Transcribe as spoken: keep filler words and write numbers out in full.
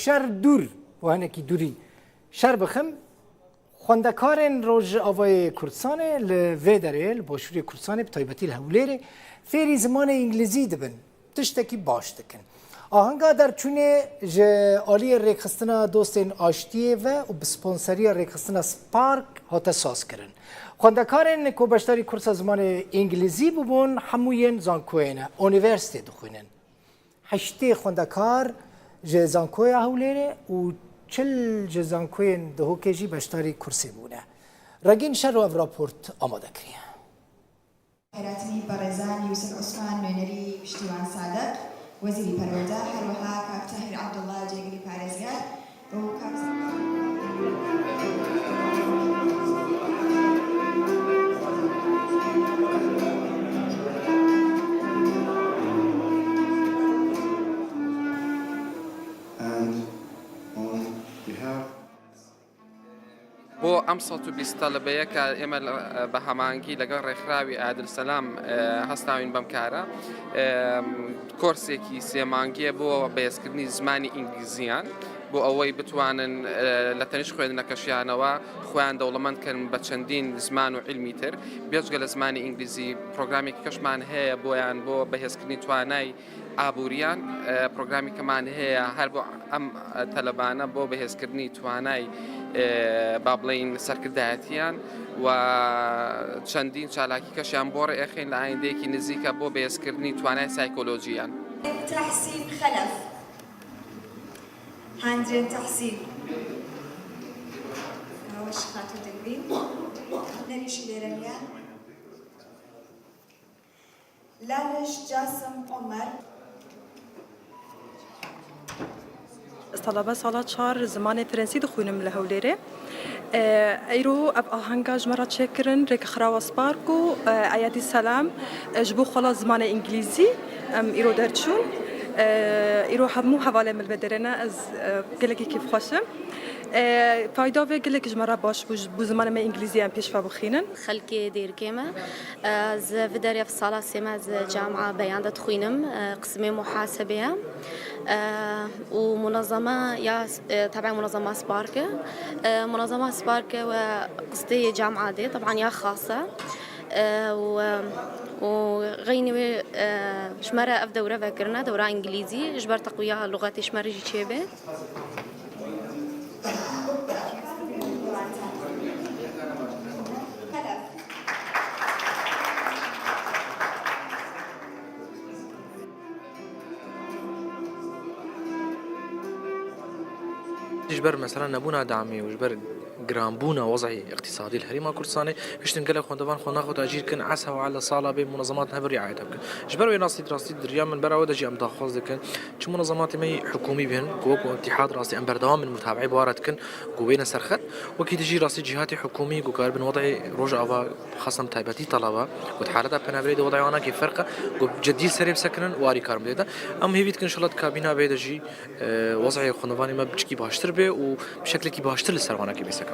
Şer dûr û hinekî dûrî şer bixim. Xwendekarên Rojavayê Kurdistanê li vê derê, li Başûrê Kurdistanê, bi taybetî li Hewlêrê, fêrî zimanê îngilîzî dibin. Tiştekî baş dikin. Ahenga derçûnê ji aliyê Rêxistina Dostên Aştiyê ve û bi sponseriya Rêxistina Spark hate sazkirin. Xwendekarên ku beşdarî kursa zimanê îngilîzî bûbûn, hemû yên zankoyê ne, unîversîtê dixwînin. Heştê xwendekar ji Zankoya Hewlêrê û çil ji zankoyên Dihokê jî beşdarî kursê bûne. Rengîn Şero ev raport amade kiriye. Hêratinî بەڕێزان یوسف عوسمان نوێنەری پشتیوان سادق، وەزیری پەروەردە، هەروەها کاک تاهیر عەبدوڵڵا جێگری پارێزگار، And on behalf بۆ ئەم سەد و بیست تەلەبەیە کە ئێمە لە، بە هەماهەنگی لەگەڵ ڕێکخراوی عادل سەلام، ئێ، هەستاوین بەم کارە. ئێ، کۆرسێکی سێ مانگیە بۆ بەهێزکردنی زمانی ئینگلیزیان، بۆ ئەوەی بتوانن، ئێ، لە تەنیشت خوێندنەکەشیانەوە خۆیان دەوڵەمەند کەن بە چەندین زمان و علمی تر. بێجگە لە زمانی ئینگلیزی، پرۆگرامێکی کەشمان هەیە بۆیان بۆ بەهێزکردنی توانای ئابووریان، ئێ، پرۆگرامی کەمان هەیە هەر بۆ ئەم تەلەبانە بۆ بەهێزکردنی توانای، ئێ، با بڵێین سەرکردایەتیان و چەندین چالاکی کەشیان بۆ ڕێئەخین لە ئایندەیەکی نزیکە بۆ بەهێزکردنی توانای سایکۆلۆژیان. تەحسین خەلەف. هاندرێن تەحسین. ئەوەش خاتوو دەگرین. نەریش لێرە نیە. لالش جاسم عمر. Ez talebe sala çar zimanê Frensî dixwînim li Hewlêrê. E, îro ev ahenga ji me re çêkirin, rêkxirawa Spark û, e, Eyadî Selam, e, ji bo xwela zimanê Îngilîzî em îro derçûn. E, îro hemû hevalên min li vê derê ne, ez, e, gelekî kêfxweş im. E, fayda vê gelek ji me re baş bû, ji bo zimanê me Îngilîzî em pêş ve bixînin. Xelkê Dêrikê me. Ez vê derê sala sême ez camia Beyan de dixwînim, qismê muhasebê ye. Û munezeme ya, tebî munezeme Spark e. Munezeme Spark e we qistê camia dê, tebî ya xas e. Û, û xeynî wê ji me re ev dewre vekirine, dewra îngilîzî, ji ber teqwiya luxetê ji me re jî çêbe. Ji ber mesela nebûna damê û ji ber giranbûna wez'ê îqtîsadî li Herêma Kurdistanê, hiştin gelek xwendevan xwe naxwe tacîr kin, esa û ala sala bê munezemat ne bi riayet bikin. Ji ber wê rastî rastî di riya min bera wê de jî em daxwaz dikin. Çi munezematê me yê hikûmî bên, ku wekî Îtîhad rastî em berdewam in mutabe'ê bi wan re dikin, ku bêne ser xet. Wekî dijî rastî cîhatê hikûmî ku karibin wez'ê Rojava, xastan bi taybetî talaba, ku di haleta penaberê de wez'ê wan nakê ferq e, ku cidî serê bisekinin û arî karin bidê de. Em hêvî dikin inşallah di kabîna bê de jî, e, wez'ê xwendevanê me biçikî baştir bê û bi şeklekî baştir li ser wan nakê bê sekinandin.